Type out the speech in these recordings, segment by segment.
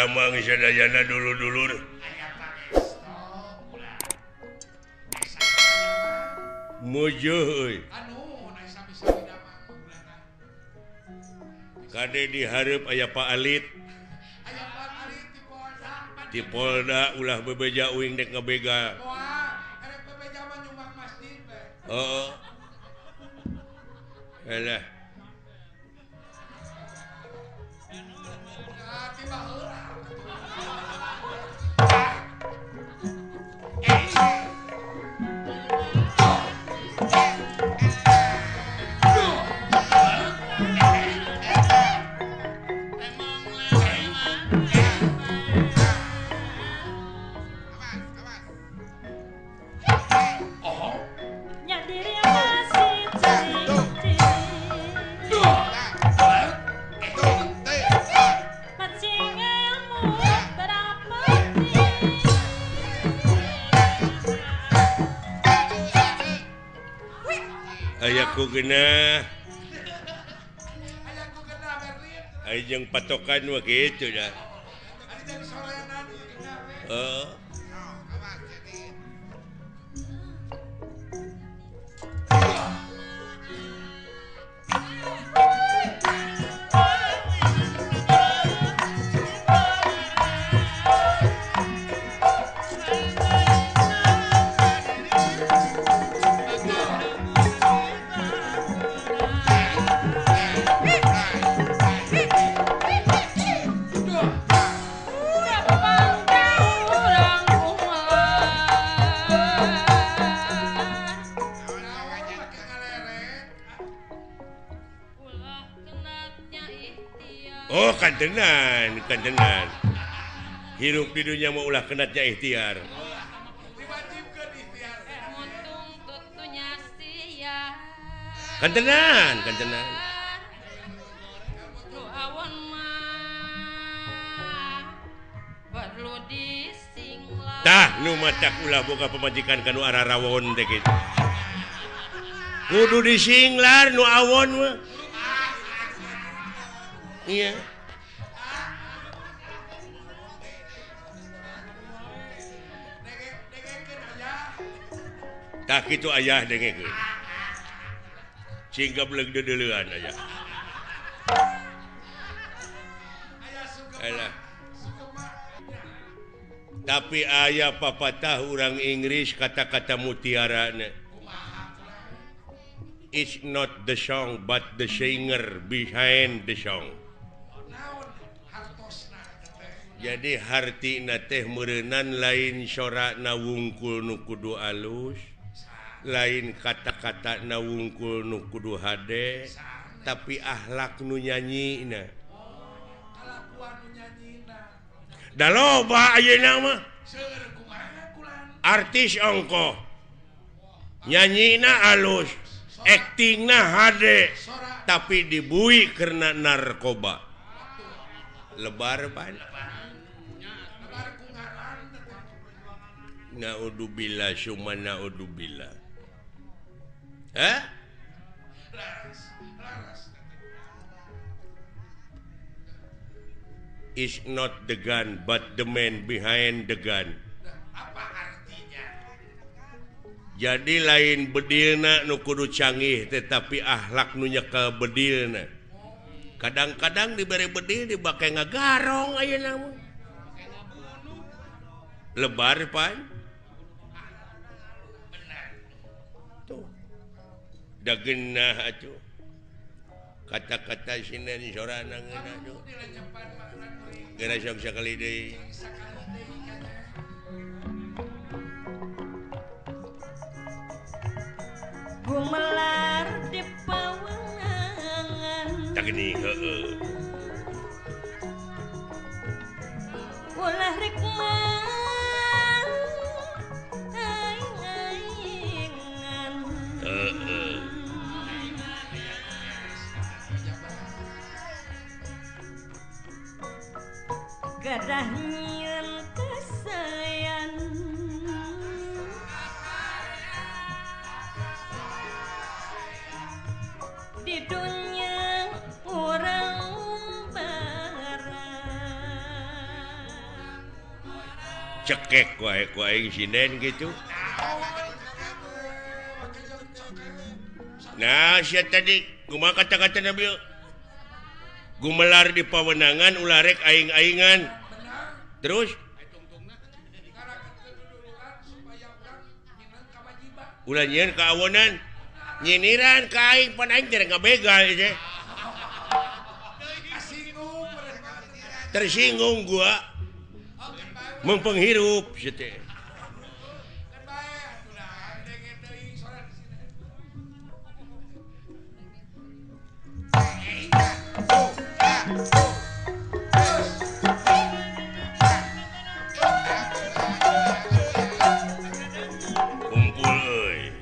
Damang sadayana dulur-dulur. Mujuh euy. Kade dihareup aya Pak Alit. Di Polda ulah bebeja uing dek ngebegal. Heeh. Alah. Ayaku genah. Aya jeung patokan mah kitu dah. Heeh. Oh kantenan, kantenan. Hirup di dunia mau ulah kenatnya ikhtiar. Kantenan, kantenan. Tah nu matak ulah boga pamajikan kanu ararawon teh kitu. Kudu disinglar nu awon mah. Iya. Tah kitu ayah dengekeun. Cing gableg deudeuleun ayah. Alah. Tapi ayah papatah urang Inggris kata-kata mutiarana. It's not the song but the singer behind the song. Jadi hartina teh meureunnan lain sorana wungkul nu kudu alus, lain kata-kata na wungkul nu kudu hade, tapi akhlak nu nyanyina. Da loba ayeuna mah. Artis ongkoh. Nyanyina alus, aktingna hade, tapi dibui karena narkoba. Lebar pan. Naudzubillah summa naudzubillah. Hah? It's not the gun but the man behind the gun. Apa artinya? Jadi lain bedilna nu kudu canggih tetapi akhlak nu nyekel bedilna. Kadang-kadang dibere bedil dibake ngagarong ayeuna mah. Lebar pan. Tuh. Da geunah atuh. Kata-kata sinden sorana ngeunah tuh. Geura sok sakali deui. Gumelar di pawenangan. Tah geuning heueuh. Ulah rek gadah nyieun kasayan di dunya urang barang. Dicekek wae ku aing sinden gitu. Nah, sia tadi kumaha kata-kata Nabi? Gumelar di pawenangan ulah rek aing-aingan. Terus ulah nyieun kaawonan, nyiniran ka aing pan aing teh ngabegal teh. Tersinggung gua. Mempenghirup sia teh. Kumpul euy.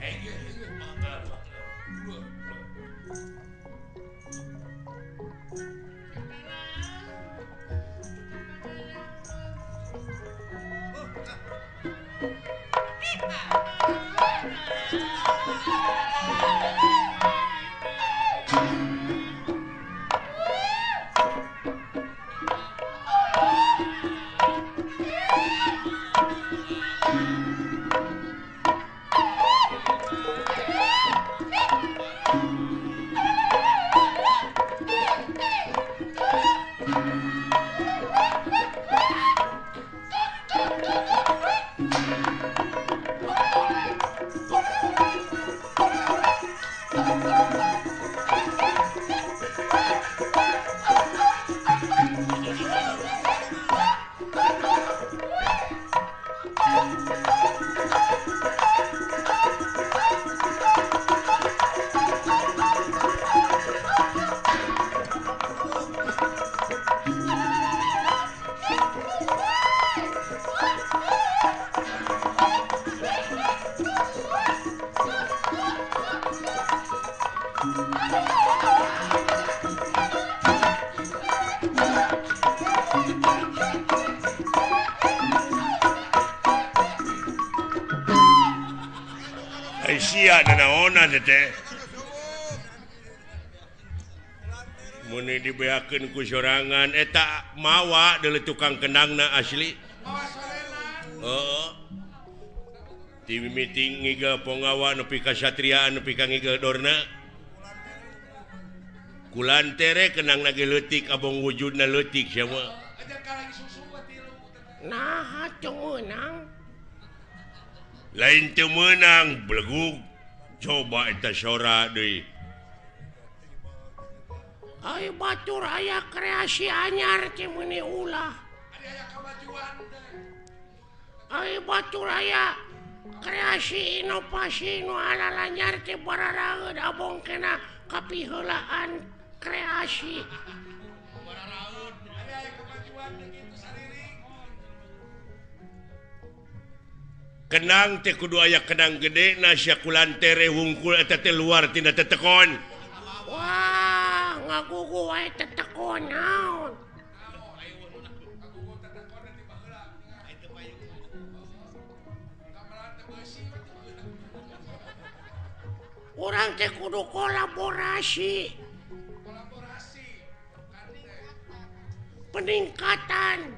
Sia nanaonan teh. Mun dibeakeun ku sorangan eta mawa deuleu tukang kendangna asli. Heeh. Ti mimiti ngigel ponggawa nepi ka satriaan nepi ka ngigel dorna. Kulantere kendangna ge leutik abong wujudna leutik sia mah. Nah, teu meunang. Lain teu meunang belegug coba eta sora deui. Ai batur aya kreasi anyar teh meuni ulah. Ai batur aya kreasi inovasi nu alalanyar teh bararaeud abong kena kapiheulaan kreasi. Kenang teh kudu aya kenang gede na sia kulantere wungkul eta teh luar tina tetekon. Wah, ngagugu wae tetekon naon. Urang teh kudu kolaborasi. Peningkatan.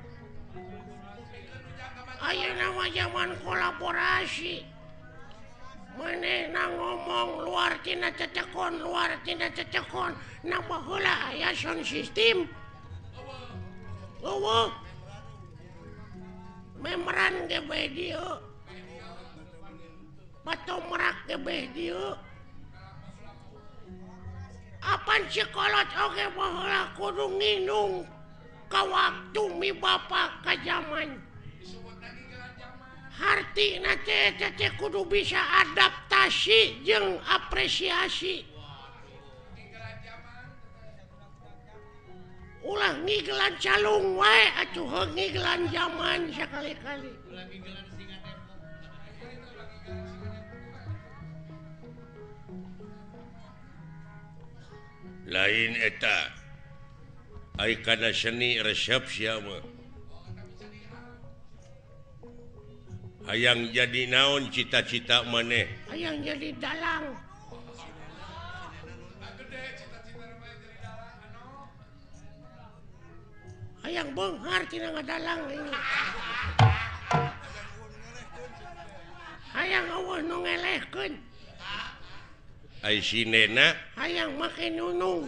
Ayeuna mah zaman kolaborasi. Manehna ngomong luar tina cecekon, luar tina cecekon, na baheula aya sound system. Eueuh. Memeran ge bae dieu. Patomrak ge bae dieu. Apan si kolot oge baheula kudu nginung ka waktu mi bapa ka zaman. Hartina teh kudu bisa adaptasi jeung apresiasi. Ulah ngigelan calung wae atuh heuh ngigelan zaman sakali-kali. Lain eta ai kana seni resep sia mah. Hayang jadi naon cita-cita maneh? Hayang jadi dalang. Hayang beunghar tina ngadalang ini. Eueuh nu ngelehkeun. Ai sinena hayang make nunung.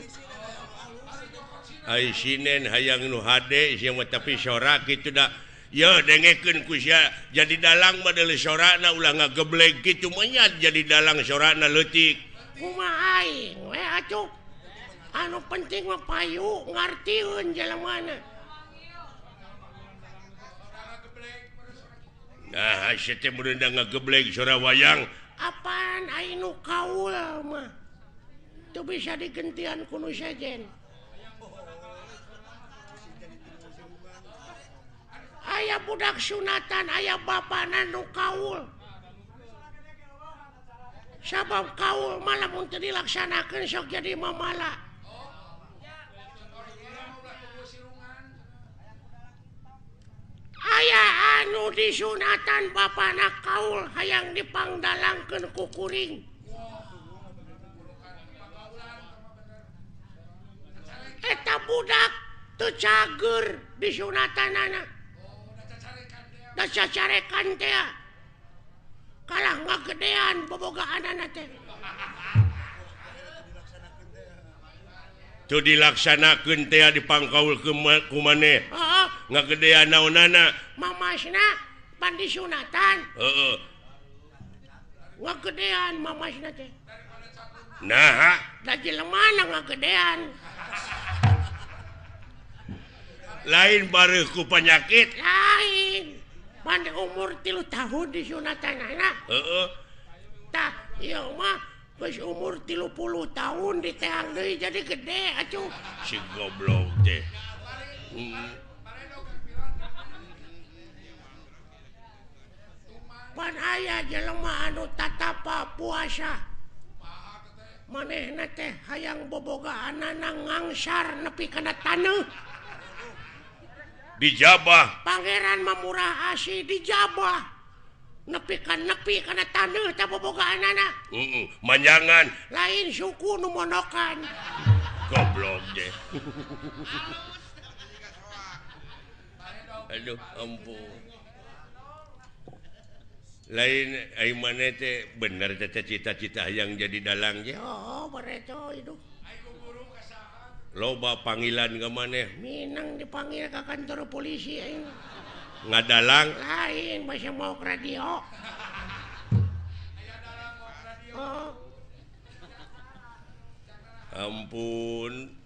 Ai sinen hayang nu hade sia mah tapi sora kitu da. Ye dengekeun ku sia jadi dalang mah deuleu sorana ulah ngageblek kitu mah jadi dalang sorana leutik. Kumaha aing we atuh. Anu penting mah payu ngartieun jelemana. Nah, sia teh meureun da ngageblek sora wayang. Apaan aing nu kaul mah. Teu bisa digentian ku nu sejen. Aya budak sunatan, aya bapana nu kaul. Sabab kaul mah lamun teu dilaksanakeun sok jadi mamala. Aya anu disunatan bapana kaul hayang dipangdalangkeun ku kuring. Eta budak teu cager disunatanana. Da cacarekan teh kalah ngagedean bobogaanana teh. Teu dilaksanakeun teh dipangkaul ku maneh. Heeh, ngagedean naonana? Mamasna pan disunatan. Heeh. Ngagedean mamasna teh. Naha? Da jelemana ngagedean. Lain bareuh ku panyakit. Lain. Pan umur 3 tahun disunatanana. Heeh. Tah, ieu mah geus umur 30 tahun diteang deui jadi gede atuh. Si goblok teh. Pan aya jelema anu tatapa puasa. Manehna teh hayang bobogaanana ngangsar nepi kana taneuh. Dijabah. Pangeran Mamurah Asih dijabah. Nepi kana taneuh teh bobogaanana. Heeh, manjangan. Lain suku nu monokan. Goblok deh. Aduh, ampun. Lain ai maneh teh bener teh cita-cita hayang jadi dalang ge. Oh, bareto hidup. Loba panggilan ke maneh. Minang dipanggil ke kantor polisi aing. Ngadalang? Lain, masih mau ke radio. Oh. Ampun.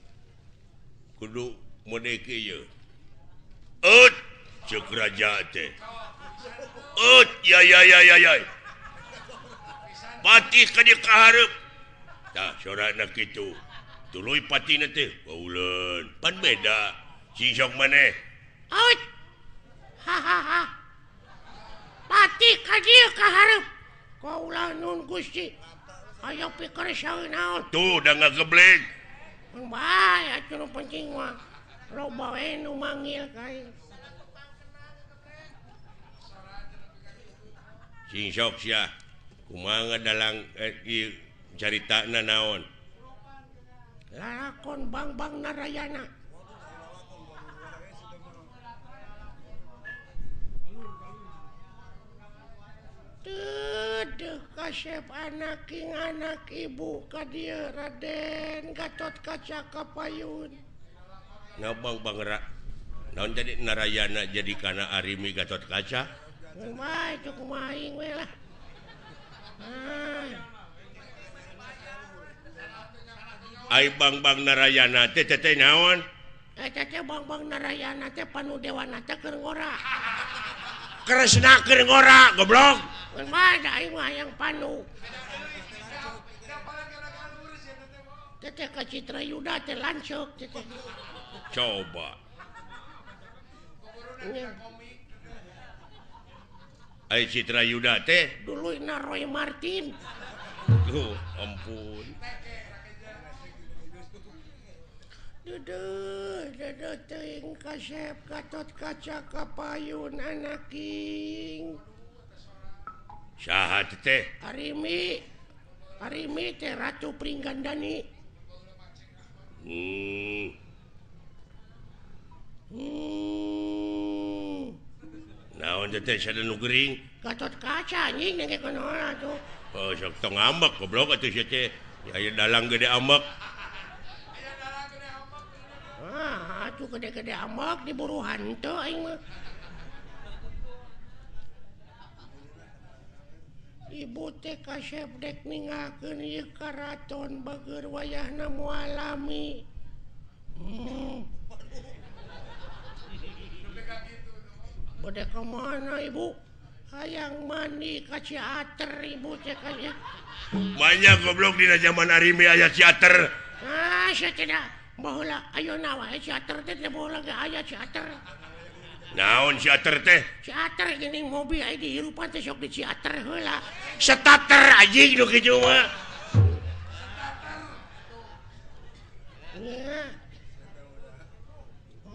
Kudu mode kieu. Eut, ceuk raja teh. Eut, ya ya ya ya ya. Patih ka dieu ka hareup. Tah sorana kitu. Tuluy patina teh kauleun pan beda sing sok maneh. Out. Ha ha ha. Pati ka dieu ka hareup. Kaula nun Gusti. Aya pikir saeun naon. Tuh da ngageblek. Bae atuh nu penting mah. Loba we nu manggil ka aing. Sing sok sia. Kumaha ngadalang ieu caritana naon? Lalakon Bang-Bang Narayana. Teuh kasep anak king anak ibu ka dieu Raden Gatot Kaca Kapayun. Ngabang Bang naon jadi Narayana jadi kana Arimi Gatot Kaca? Kumaha itu kumaha aing we lah. Ah. Ai Bang-Bang Narayana teh teh naon? Eta teh Bang-Bang Narayana teh panu dewana teh keur ngora. Kresna keur ngora, goblok. Kumaha da aing mah hayang panu. Teh teh ka Citra Yuda teh lanceuk teh. Coba. Ai Citra Yuda teh duluyna Roy Martin. Tuh, ampun. Duduh, duduh teuing kasep Gatot Kaca Kapayun anaking. Saha teh? Arimi. Arimi teh Ratu Pringgandani. Naon teh sada nu gering? Gatot Kaca anjing dengekeun heula tuh. Oh, sok tong ambek goblok atuh sia teh. Aya dalang gede ambek. Aya dalang gede ambek. Ah, atuh gede-gede ambek diburu hantu aing mah. Ibu teh kasep dek ninggalkeun ieu karaton bageur wayahna moal lami. Bade ka mana ibu? Hayang mandi ka Ciater ibu teh ka. Banyak goblok dina zaman Arimi aya Ciater. Ah, sia tidak. Baheula ayeuna wae Ciater teh teh baheula ge aya Ciater. Naon Ciater teh? Ciater geuning mobil aya dihirupan teh sok di Ciater heula. Starter anjing nu kitu mah. Nya.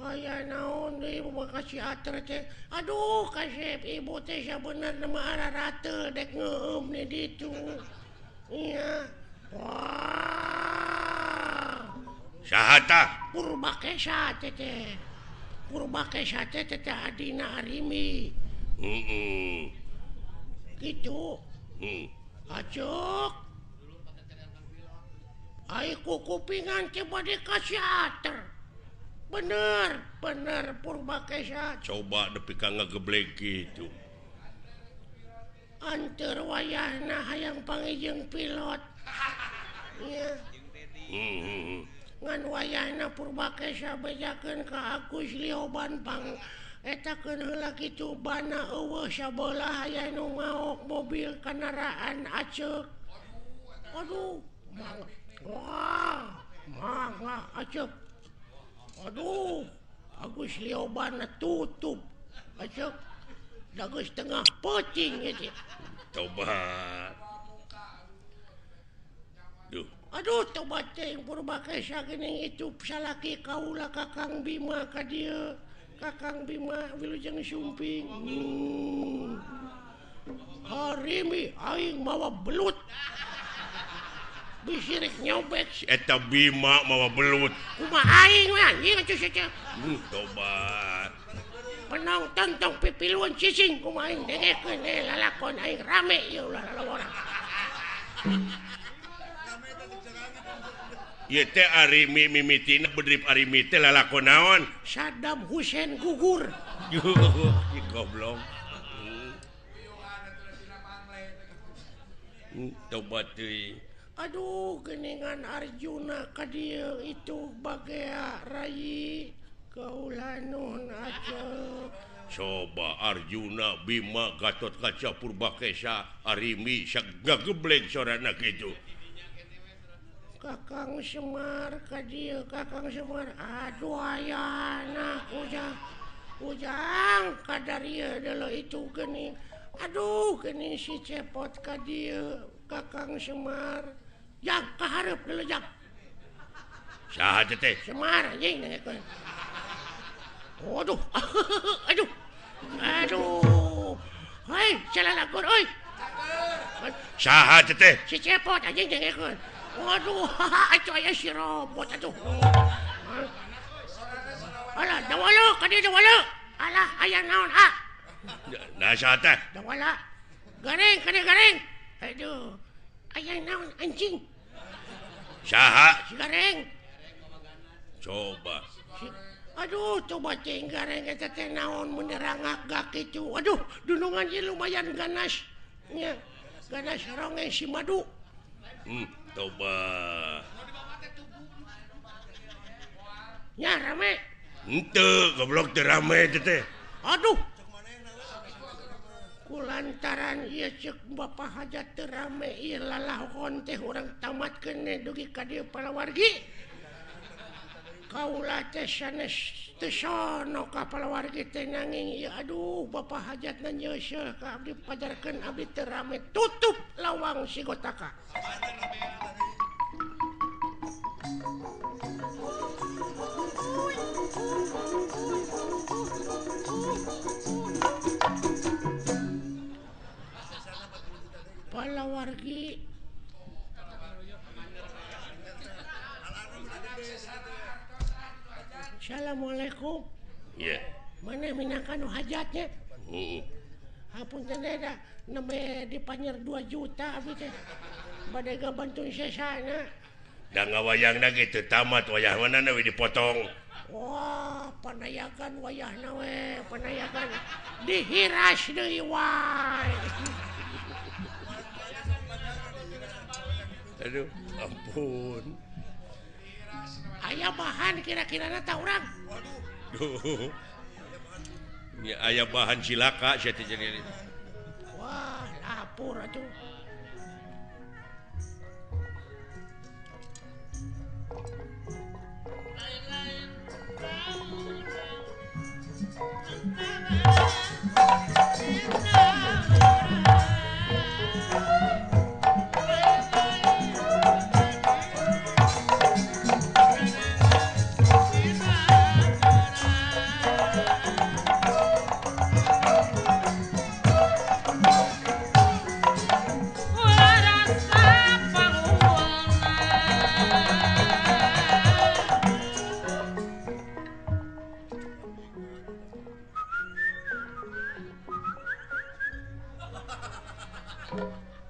Aya naon deui ibu mah ka Ciater teh. Aduh kasep ibu teh sabenerna mah ararate dek ngeueum di ditu. Nya. Wah. Saha tah? Purbakesa teh teh. Purbakesa teh teh adina Arimi. Heeh. Kitu. Acuk. Ai kukupingan teh bade ka Ciater. Bener, bener Purbakesa. Coba nepi ka ngageblek kitu. Anteur wayahna hayang panggih pilot. Nya. Ngan wayahna Purbakesa bejakeun ka Agus Lioban pang etakeun heula kitu bana eueuh sabelah aya nu maok mobil kendaraan aceuk. Aduh, mangga. Wah, mangga aceuk. Aduh, Agus Lioban tutup. Aceuk. Da geus tengah peuting ieu teh. Tobat. Duh. Aduh, tobat teh Purbakesa geuning itu salaki kaula Kakang Bima ka dieu. Kakang Bima wilujeng sumping. Harimi aing mawa belut. Bisi rek nyobek si eta Bima mawa belut. Kumaha aing we anjing atuh sia. Tobat. Penonton tong pipiluan cicing kumaha aing dengekeun lalakon aing rame ieu ulah lalawara. Ieu teh Arimi mimitina bedrip Arimi teh lalakon naon? Saddam Hussein gugur. Goblok. Tobat teuing. Aduh, geningan Arjuna ka dieu itu bagea rayi kaula nun aceuk. Coba Arjuna Bima Gatot Kaca Purbakesa Arimi sagageblek sorana kitu. Kakang Semar ka dieu, Kakang Semar. Aduh ayana ujang. Ujang kadarieu deuleu itu geuning. Aduh geuning si Cepot ka dieu Kakang Semar. Jang kahareup deuleu jang. Saha teh? Semar anjing dengekeun. Aduh. Aduh. Aduh. Hei, salalakon euy. Saha teh? Si Cepot anjing dengekeun. Waduh, atuh aya si robot atuh. Alah, dawala ka dieu dawala. Alah, aya naon ah? Nah, saha teh? Dawala. Gareng, ka dieu gareng. Aduh. Aya naon anjing? Saha? Si gareng. Coba. Aduh, coba cing gareng eta teh naon mun rangak gak kitu. Aduh, dunungan ieu lumayan ganas. Nya, ganas ronge si madu. Coba. Nya rame. Henteu, goblok teu rame teh. Aduh. Kulantaran ieu ceuk Bapak Hajat teu rame ieu lalahon teh urang tamatkeun dugi ka dieu palawargi. Kaula teh sanes teu sono ka palawargi teh nanging ieu aduh Bapak Hajatna nyeuseuh ka abdi pajarkeun abdi teu rame tutup lawang sigotaka. Palawargi Assalamualaikum. Iya. Mana minangka nu hajatnya? Heeh. Hapunten da nembe dipanyer 2 juta abdi teh. Bade gabantu sesana. Da ngawayangna ge teu tamat wayah mana we dipotong. Wah, panayakan wayahna we, panayakan dihiras deui wae. Aduh, ampun. Aya bahan kira-kirana ta urang. Waduh. Nya aya bahan cilaka sia teh jadi. Wah, lapur atuh.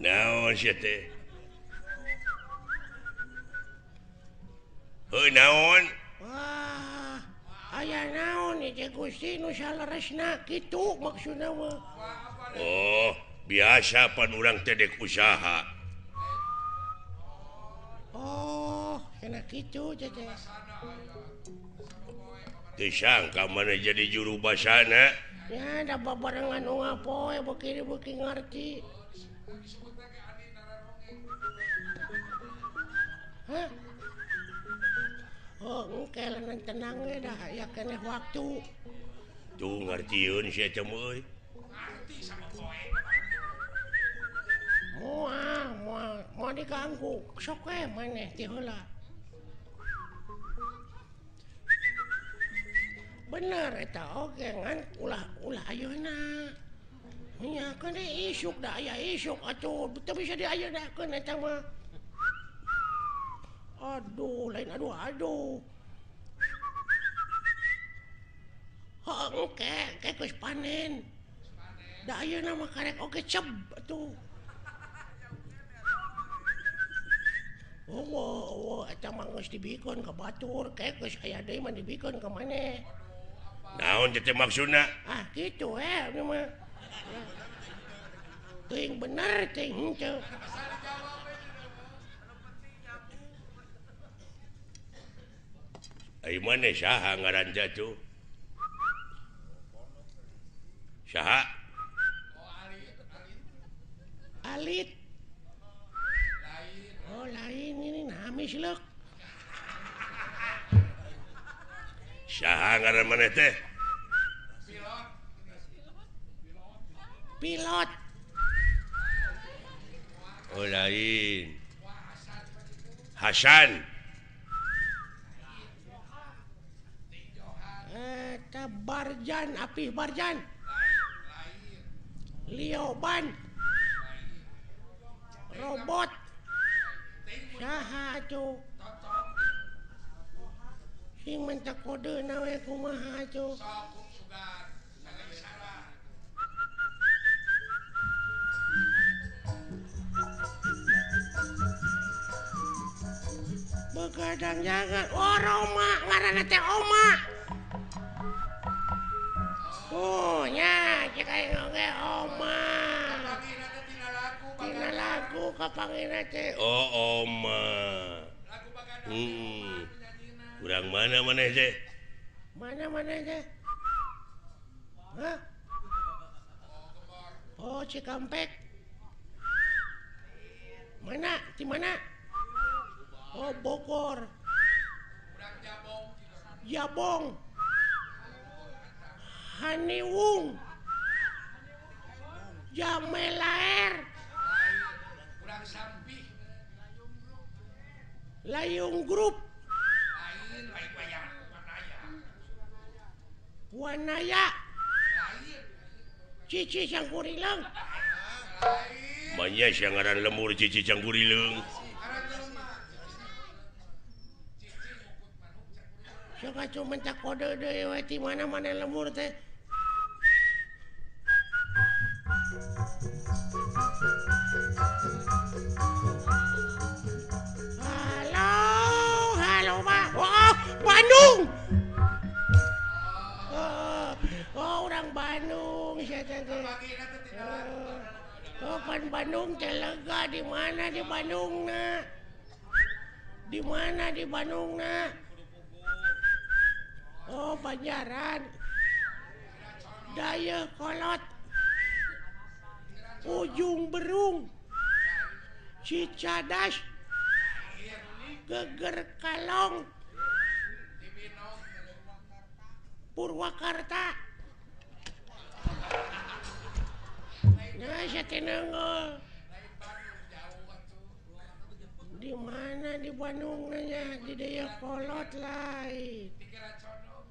Naon sia teh? Heuh naon? Wah, aya naon ieu Gusti nu saleresna kitu maksudna mah. Oh, biasa pan urang teh dek usaha. Oh, kena kitu teh. Teu sangka maneh jadi juru basana. Ya, da babarengan unggal poe beuki-beuki ngarti. Hah? Oh, engke leungeun tenang we dah aya keneh waktu. Tuh ngartieun sia teh euy. Ngarti sama poe. Moal, moal, moal diganggu. Sok we maneh ti heula. Bener eta oge ngan ulah ayeuna. Nya keun isuk da aya isuk atuh teu bisa diayenakeun eta mah. Aduh, lain aduh aduh. Heuh engke, engke geus panen. Da ayeuna mah karek oge ceb atuh. Oh, eta mah geus dibikeun ka batur, ke geus aya deui mah dibikeun ka maneh. Naon teh maksudna? Ah, kitu we ieu mah. Teuing bener teuing henteu. Ai maneh saha ngaran teh atuh? Saha? Alit. Oh, lain ini nami sileuk. Saha ngaran maneh teh? Pilot. Pilot. Oh, lain. Hasan. Eta Barjan, Apih Barjan. Lioban. Robot. Saha atuh? Sing minta kode we kumaha atuh? Begadang jangan. Oh, Roma ngaranna teh Oma. Oh, nya cek aing oge Oma. Tina lagu kapangina teh. Oh, Oma. Urang mana maneh teh? Mana maneh teh? Hah? Oh, Cikampek. Mana? Di mana? Oh, Bogor. Jabong. Haniwung. Jamelaer. Layung Group. Wanaya. Cici Cangkurileung. Manya sia ngaran lemur Cici Cangkurileung. Sok atuh minta kode deui we ti mana-mana lemur teh. Pan Bandung teh lega di mana di Bandungna? Di mana di Bandungna? Oh, Banjaran. Dayakolot. Ujung Berung. Cicadas. Geger Kalong. Purwakarta. Nah, saya tenang. Di mana di Bandung nanya di Dayakolot lain.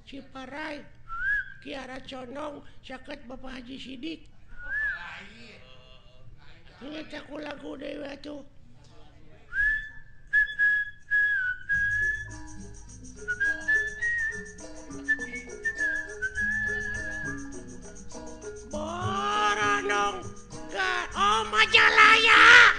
Ciparai, Kiara Condong, caket Bapak Haji Sidik. Ingat aku lagu dewa tuh. Boronong ke oh Majalaya.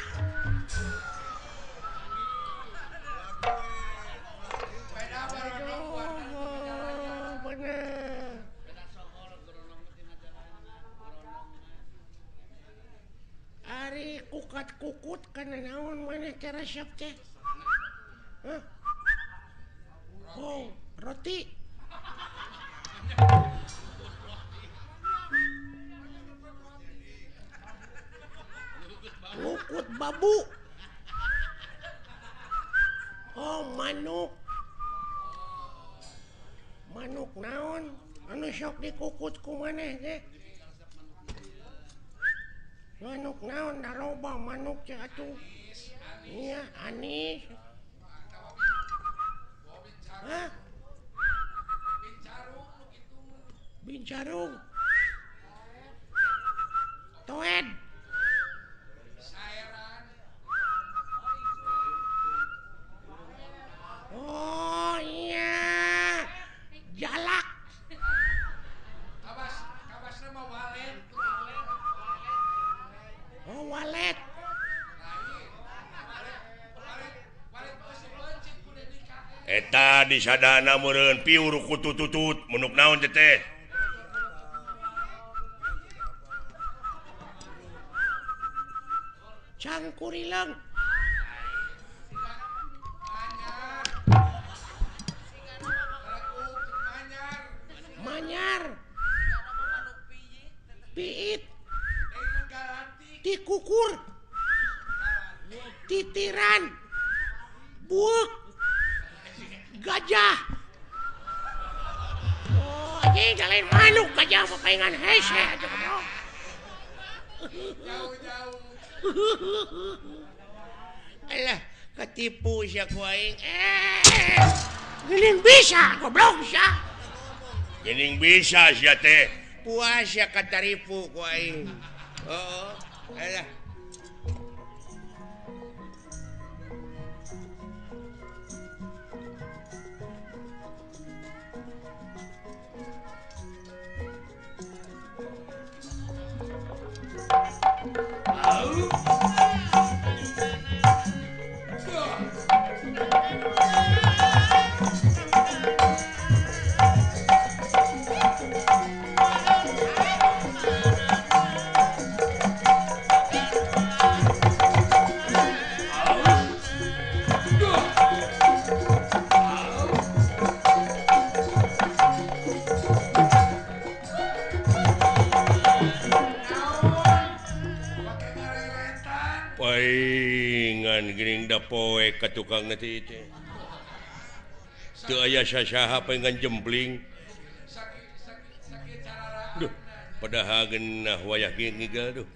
Aduh, bener. Ari kukat-kukut kana naon maneh teh resep teh? Hah? Oh, roti. Kukut babu. Oh, manuk. Manuk naon? Anu sok dikukut ku maneh teh? Manuk naon da loba manuk teh atuh. Iya, anis. Hah? Bincarung. Toed. Oh iya, jalak. Kabas, kabasna mah walet. Oh walet. Eta disadana meureun piur kutututut menuk naon teh teh. Cangkurileung. Manyar. Piit. Tikukur. Titiran. Buuk. Gajah. Oh, anjing lain manuk gajah mah paingan hese atuh goblok. Jauh-jauh. Alah, ketipu sia ku aing. Geuning bisa goblok sia. Geuning bisa sia teh. Puas sia kataripu ku aing. Heeh. Alah. Paingan geuning da poek ka tukang teh teh. Teu aya sasaha paingan jempling. Duh, padahal geunah wayah ge ngigal duh.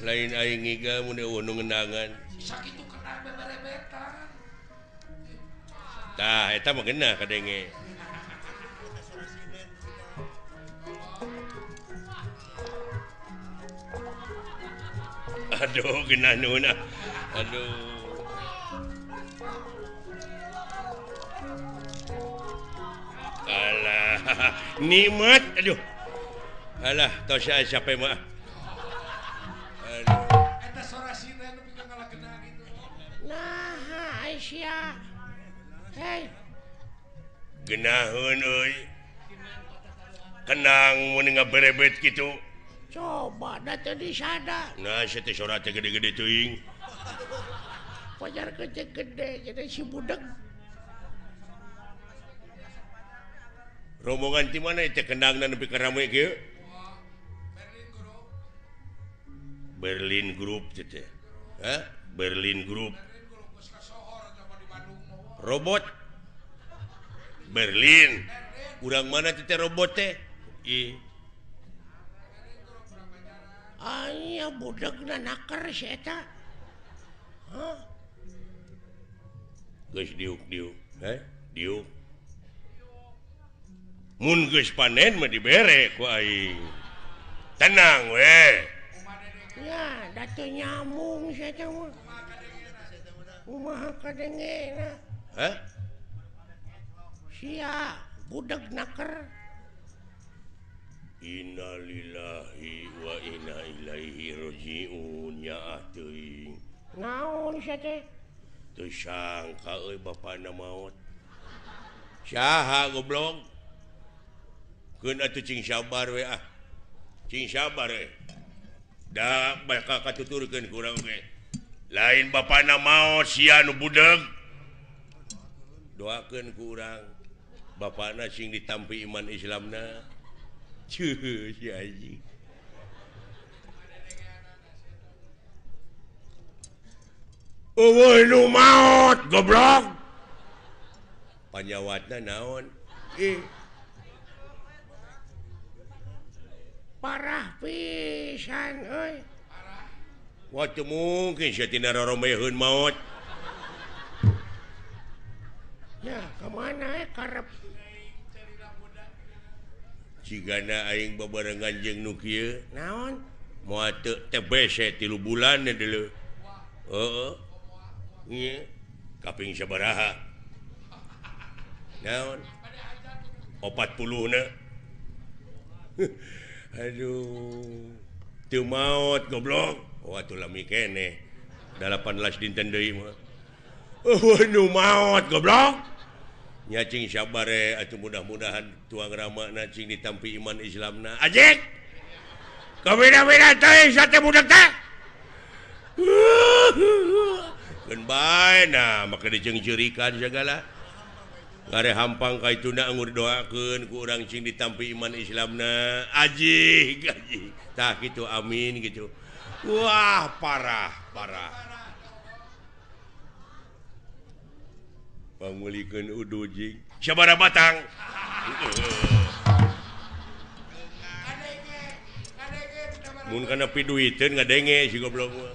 Lain aing ngigal mun eueuh nu ngendangan. Sakitu kenang beberebetan. Tah, eta mah geunah kadenge. Aduh, geunah nuhun ah. Aduh. Alah, nikmat aduh. Alah, tos aya capek mah. Aduh. Eta sorasina nu pikeun ngalageuna kitu. Nah, Aisyah. Hei. Geunaheun euy. Kenang mun ngaberebet kitu. Coba da teu disada. Nah, sia teh sora teh gede-gede teuing. Pajar gede-gede jadi si budeg. Rombongan ti mana teh kendangna nepi ka rame kieu? Berlin Group teh teh. Hah? Berlin Group. Robot Berlin. Urang mana teh robot teh? Ih. Aya budegna naker si eta. Hah? Geus diuk-diuk, heh? Diuk. Mun geus panen mah dibere ku aing. Tenang we. Ya, da teu nyambung si eta mah. Kumaha kadengena? Hah? Sia budeg naker. Innalillahi wa inna ilaihi rajiun ya teuing. Naon sia teh? Teu sangka euy bapana maot. Saha goblok? Keun atuh cing sabar we ah. Cing sabar we. Da bakal katuturkeun ku urang ge. Lain bapana maot sia nu budeg. Doakeun ku urang bapana sing ditampi iman Islamna. Cuh, si anjing. Eueuh nu maot goblok. Panyawatna naon? Ih. Parah pisan euy. Wah, teu mungkin sia tina roromeheun maot. Ya, ka mana karep? Cigana aing babarengan jeung nu kieu. Naon? Moal teu TBC 3 bulan deuleu. Heeh. Ieu kaping sabaraha? Naon? 40 na. Aduh. Teu maot goblok. Oh atuh lami keneh. 18 dinten deui mah. Eueuh nu maot goblok. Nya cing sabar atuh mudah-mudahan tuang ramana cing ditampi iman Islamna. Ajik. Kabeda-beda teh sate budak teh. Keun bae nah make diceungceurikan sagala. Ngare hampang ka ituna anggur doakeun ku urang cing ditampi iman Islamna. Ajik, ajik. Tah kitu amin gitu. Wah, parah, parah. Pangulikeun udu jing. Sabaraha batang? Mun kana piduiteun ngadenge si goblok mah.